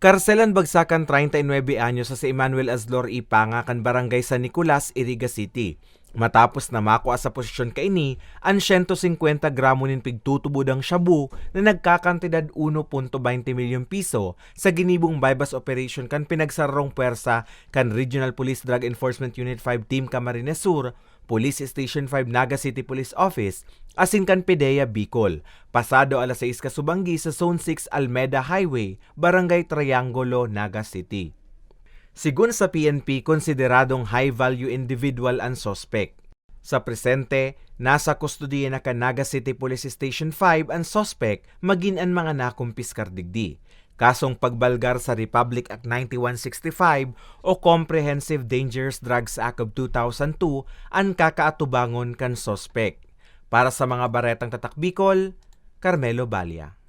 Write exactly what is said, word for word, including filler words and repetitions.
Karselan bagsakan treinta y nuebe anyos sa si Emmanuel Azlor Ipanga kan Barangay San Nicolas, Iriga City, matapos na makua sa posesyon kaini an siyento singkwenta gramo nin pigtutubodang shabu na nagkakantidad uno punto baynte milyon piso sa ginibong buy-bust operation kan pinagsararong pwersa kan Regional Police Drug Enforcement Unit five Team Camarines Sur, Police Station five Naga City Police Office, asin kan PDEA Bicol, pasado alas sais kasubanggi sa Zone six Almeda Highway, Barangay Triangulo, Naga City. Sigon sa P N P, konsideradong high-value individual an suspek. Sa presente, nasa kustodiya na kan Naga City Police Station five an suspek, magin an mga nakumpiskar digdi. Kasong pagbalgar sa Republic Act ninety-one sixty-five o Comprehensive Dangerous Drugs Act of two thousand two an kakaatubangon kan suspek. Para sa mga baretang tatak Bicol, Carmelo Balia.